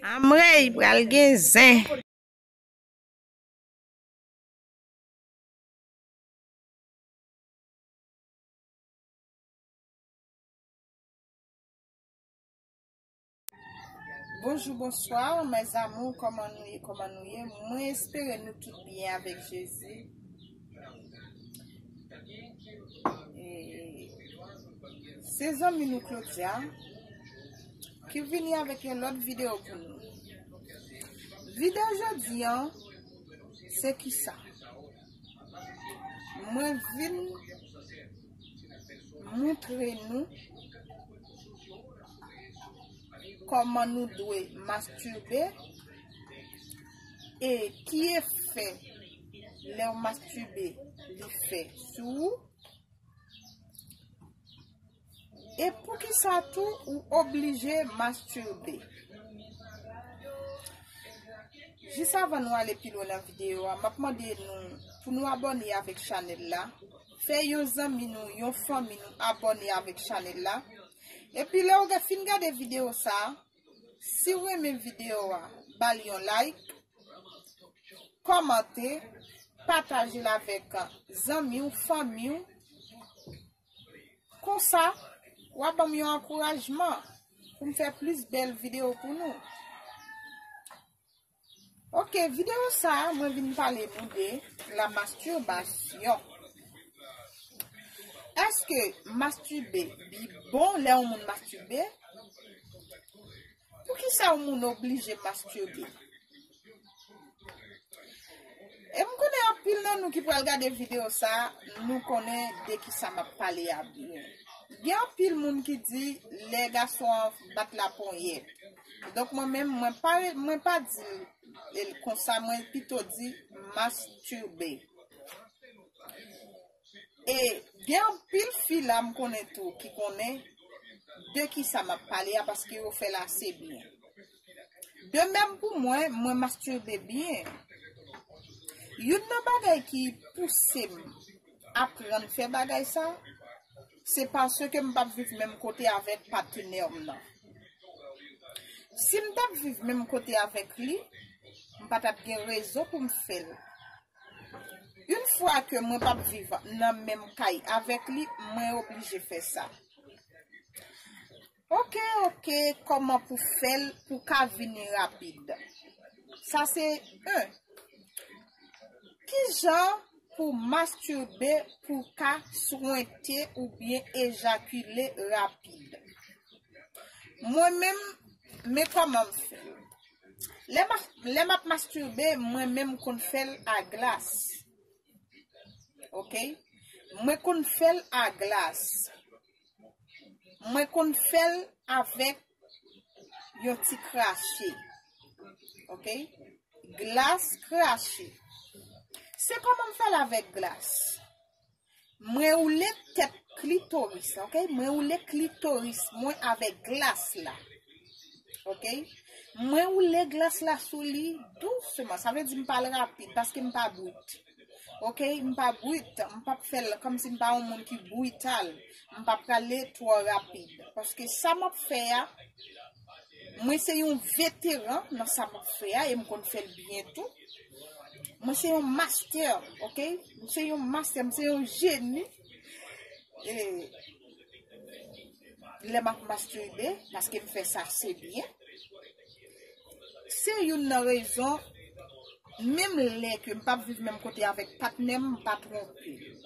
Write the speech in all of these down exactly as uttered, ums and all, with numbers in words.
Anmwey, pral gen zen. Bonjou, bonswa, mes amours, kòman nou ye, kòman nou ye? Mwen espere nou tout byen avèk Jezi. E, se zanmi nou Claudia ki vini avèk yon lòt videyo pou nou. Videyo jodi an, se kisa? Mwen vin montre nou kòman nou dwe mastirbe e ki efè lè w mastirbe li fè sou ou. E poukisa tou ou oblije mastirbe? Jis avan nou ale pi lwen nan videyo a, m ap mande nou pou nou abòne avèk chanèl la. Fè yon zanmi nou, yon fanmi nou abòne avèk chanèl la. Epi lè w gen fin gade videyo sa a, si w renmen videyo a, ba l yon like, kòmante, pataje l avèk zanmi w, fanmi w. Konsa, w a ban m yon ankourajman pou m fè plis bèl videyo pou nou. Ok, videyo sa a, mwen vin pale nou de la masturbation. Èske mastirbe li bon lè yon moun mastirbe? Poukisa yon moun oblije mastirbe? E m konnen anpil nan nou ki pral gade videyo sa a, nou konnen de kisa m ap pale a byen. Gen anpil moun ki di lè gason an bat laponyèt. Donk mwen menm, mwen pa, mwen pa di l konsa, mwen pito di mastirbe. E gen anpil fi la m konnen tou ki konnen de kisa m ap pale a, paske yo fè l ase byen. De menm pou mwen, mwen mastirbe byen. Youn nan bagay ki pouse m aprann fè bagay sa, se paske m p ap viv menm kote avèk patnè m nan. Si m t ap viv menm kote avèk li, m pa t ap gen rezon pou m fè l. Yon fwa ke mwen p ap viv nan menm kay avèk li, mwen oblije fè sa. Ok, ok, kòman pou fè l pou ka vini rapid? Sa se en. Kijan pou mastirbe pou ka swente oubyen ejakile rapid? Mwen menm, men kòman m fè l. Lè m ap, lè m ap mastirbe, mwen menm konn fè l a glas. Ok? Mwen konn fè l a glas. Mwen konn fè l avèk yon ti krache. Ok? Glas krache. Se kòman m fè l avèk glas? Mwen woule tèt klitoris, ok? Mwen woule klitoris mwen avèk glas la. Ok? Mwen woule glas la sou li dousman. Sa vle di m pa al rapid paske m pa brit. Ok? M pa brit. M p ap fè l kòmsi m pa yon moun ki brital. M pa prale twò rapid. Paske sa m ap fè a, mwen se yon veteran nan sa m ap fè a e m konn fè l byen tou. Mwen se yon master, ok? M se yon master, m se yon jeni. E lè m ap mastirbe, paske m fè sa ase byen. Se youn nan rezon, menm lè ke m p ap viv menm kote avèk patnè m, m pa twonpe l.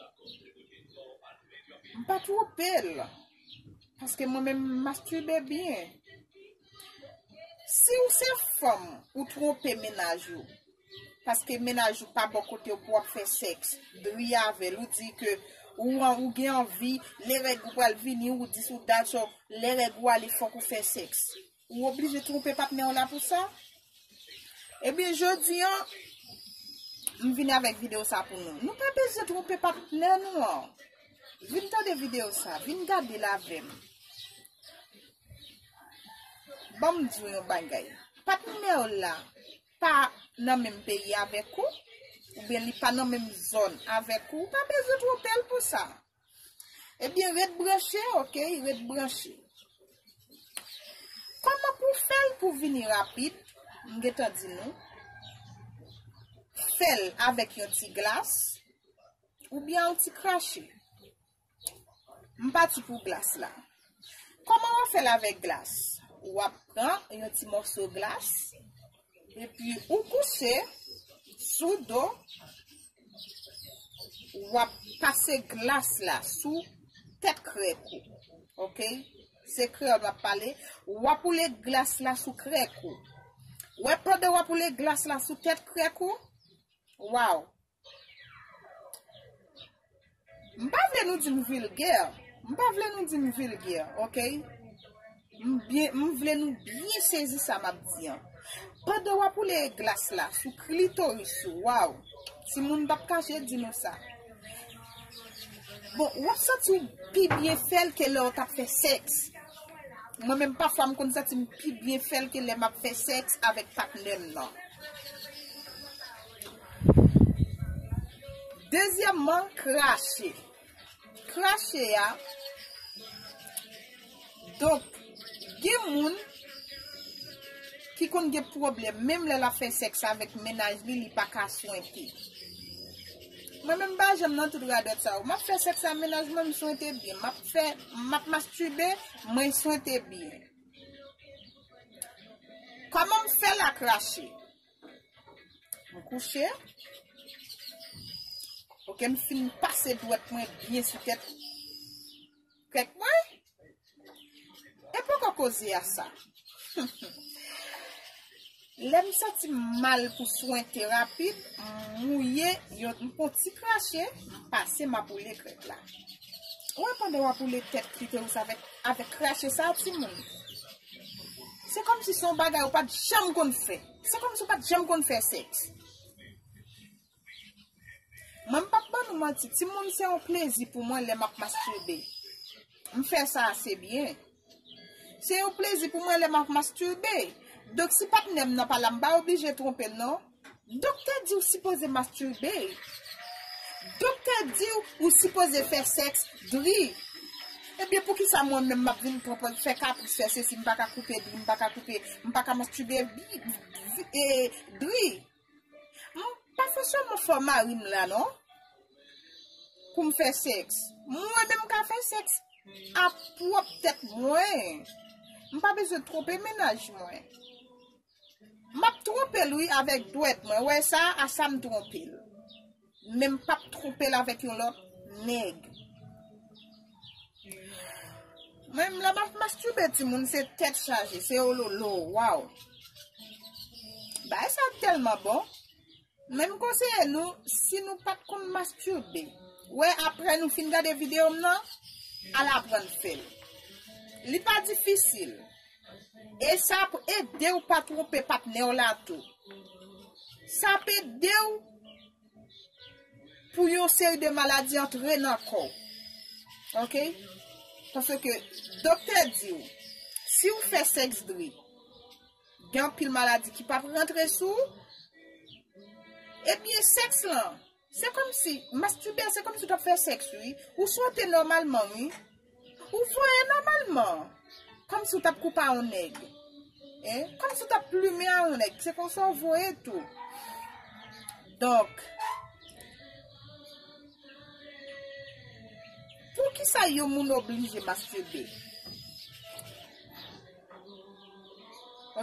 M pa twonpe l. Paske mwen menm, m mastirbe byen. Si w se fanm, ou twonpe mennaj ou. Paske mennaj ou pa bò kote w pou w ap fè sèks, dri avè l, ou di ke ou an, ou gen anvi, lè règ ou pral vini, ou di sou dat, so, lè règ ou ale, fòk ou fè sèks. Ou oblije twonpe patnè w la pou sa? Ebyen, jodi an, m vin avèk videyo sa pou nou. Nou pa bezwen twonpe patnè nou an. Vin tande videyo sa, vin gade l avè m. Ban m di w yon bagay. Patnè w la pa nan menm peyi avèk ou, oubyen li pa nan menm zòn avèk ou, ou pa bezwen twonpe l pou sa. Ebyen, ret branche, ok? Ret branche. Kòman pou fè l pou vini rapid? M gentan di nou. Fè l avèk yon ti glas oubyen yon ti krache. M pati pou glas la. Kòman w ap fè l avèk glas? W ap pran yon ti mòso glas, epi ou kouche sou do, w ap pase glas la sou tèt krèk ou. Oke? Se kreyòl m ap pale. W ap woule glas la sou krèk ou. Wè, pandan w ap woule glas la sou tèt krèk ou, waw! M pa vle nou di m vilgè. M pa vle nou di m vilgè, oke? M byen, m vle nou byen sezi sa m ap di an. Pandan w ap woule glas la sou klitoris ou, waw! Timoun p ap kache di nou sa. Bon, w ap santi w pi byen fè l ke lè w t ap fè sèks. Mwen menm, pafwa, m konn santi m pi byen fè l ke lè m ap fè sèks avèk patnè m nan. Dezyèmman, krache. Krache a, donk, gen moun ki konn gen pwoblèm, menm lè l ap fè sèks avèk mennaj li, li pa ka swente. Mwen menm, m pa janm nan tout radòt sa yo. M ap fè sèks ak mennaj mwen, m swente byen. M ap fè, m ap mastibe, mwen swente byen. Kòman m fè l a krache? M kouche. Oke, m fin pase dwèt mwen byen sou tèt krèk mwen. E poko koze a sa. Lè m santi m mal pou swente rapid, m mouye yon, m pran ti krache, m pase, m ap woule krèk la. Ou wè, pandan w ap woule tèt klitoris avèk, avèk krache sa, timoun, se kòmsi se yon bagay ou pa t janm konn fè. Se kòmsi ou pa t janm konn fè sèks. Mwen, m p ap ban nou manti, timoun, se yon plezi pou mwen lè m ap mastibe. M fè sa ase byen. Se yon plezi pou mwen lè m ap mastibe. Donk, si patnè m nan pa la, m pa oblije twonpe l, non. Doktè di w sipoze mastibe. Doktè di w ou sipoze fè sèks dri. Ebyen, poukisa mwen menm m ap vin pran pòz fè kapris, fè sesi, m pa ka koupe dri, m pa ka koupe, m pa ka mastibe bi-, vi-, e, dri? M pa fè sèlman fè mari m la, non, pou m fè sèks. Mwen menm ka fè sèks a pwòp tèt mwen. M pa bezwen twonpe mennaj mwen. M ap twonpe l, wi, avèk dwèt mwen. Wè sa, a sa m twonpe l. Men m p ap twonpe l avèk yon lòt nèg. Mwen, lè m ap mastibe, timoun, se tèt chaje, se ololo, waw. Bagay sa tèlman bon. Men m konseye nou, si nou pa t konn mastibe, wè, apre nou fin gade videyo m nan, al aprann fè l. Li pa difisil. E sa ap ede w pa twonpe patnè w la tou. Sa ap ede w pou yon seri de maladi antre nan kò w. Oke? Paske doktè di w, si w fè sèks dri, gen anpil maladi ki p ap rantre sou w. Ebyen, sèks lan, se kòmsi, mastibe a, se kòmsi w t ap fè sèks, wi. Ou swente nòmalman, wi. Ou voye nòmalman. Kòmsi w t ap koupe a yon nèg. Hein? Kòmsi w t ap plimen a yon nèg. Se konsa w voye tou. Donk, poukisa yon moun oblije mastibe?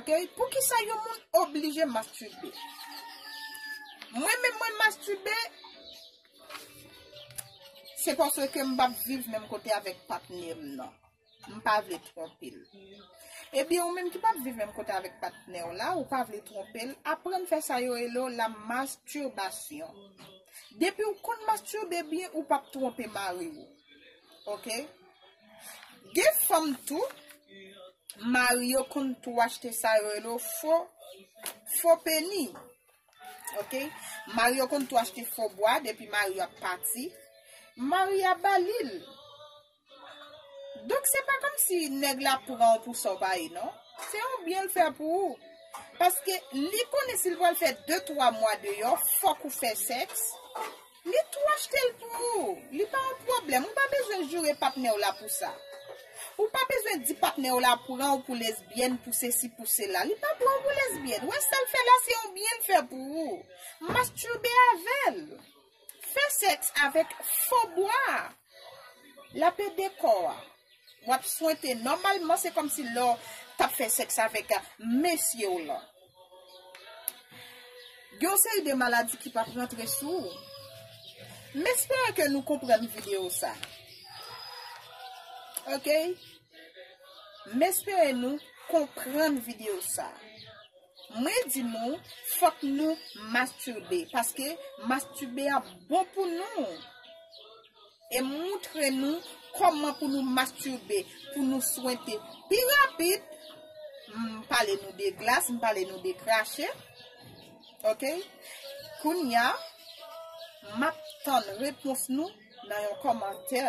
Oke? Poukisa yon moun oblije mastibe? Mwen menm, mwen mastibe, se paske m p ap viv menm kote avèk patnè m nan. M pa vle twonpe l. Ebyen, ou menm ki p ap viv menm kote avèk patnè w la, ou pa vle twonpe l, aprann fè sa yo rele w la masturbation. Depi w konn mastibe byen, ou p ap twonpe mari w. Oke? Gen fanm tou, mari yo konn tou achte sa yo rele w fo, fo peni. Oke? Mari yo konn tou achte fo bwa depi mari yo ap pati. Mari a ba li l. Donk, se pa kòmsi nèg la pran w pou sa w pa ye, non. Se yon byen l fè pou ou. Paske li konnen si l pral fè de, twa mwa deyò, fòk ou fè sèks. Li tou achte l pou ou. Li pa yon pwoblèm. Ou pa bezwen joure patnè w la pou sa. Ou pa bezwen di patnè w la pran w pou lesbyèn, pou sesi, pou sela. Li pa pran w pou lesbyèn. Wè, sa l fè la, se yon byen l fè pou ou. Mastibe avè l. Fè sèks avèk fo bwa. L ap ede kò a. W ap swente nòmalman, se kòmsi lè w t ap fè sèks avèk mesye w lan. Gen yon seri de maladi ki p ap rantre sou ou. M espere ke nou konprann videyo sa. Ok? M espere nou konprann videyo sa. Mwen di nou, fòk nou mastibe, paske mastibe a bon pou nou. E moutre nou kòman pou nou mastibe, pou nou swente pi rapid. M pale nou de glas, m pale nou de krache. Ok? Kounya, m ap tann repons nou nan yon kòmantè.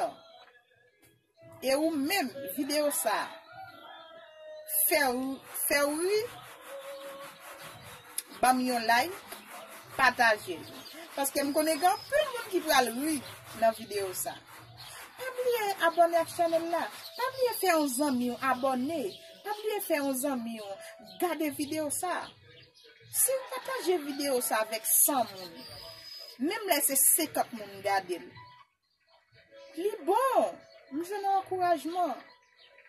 E ou menm, videyo sa a fè w, fè w ri, ban m yon like, pataje l. Paske m konnen gen anpil moun ki pral ri nan videyo sa. Pa bliye abòne ak chanèl la. Pa bliye fè yon zanmi w abòne. Pa bliye fè yon zanmi w gade videyo sa. Si w pataje videyo sa avèk san moun, menm lè se senkant moun gade l, li bon. M jwenn yon ankourajman.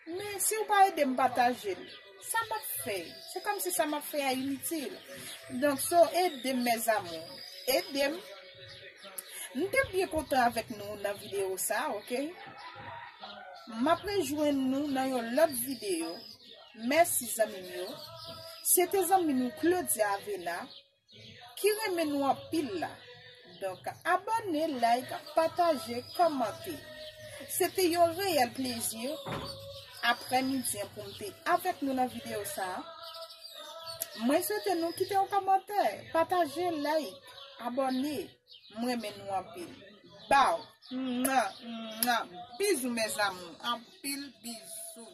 Men si w pa ede m pataje l, sa m ap fè? Se kòmsi sa m ap fè a initil. Donk, so, ede m, mes amours. Ede m. M te byen kontan avèk nou nan videyo sa, ok? M ap rejwenn nou nan yon lòt videyo. Mèsi, zanmi m yo. Se te zanmi nou Claudia Avena ki renmen nou anpil la. Donk, abòne, like, pataje, kòmante. Se te yon reyèl plezi aprèmidi an pou m te avèk nou nan videyo sa a. Mwen swete nou kite yon kòmantè, pataje, like, abòne. M renmen nou anpil. Baw. Mwa, mwa. Bizou, mes amours. Anpil bizou.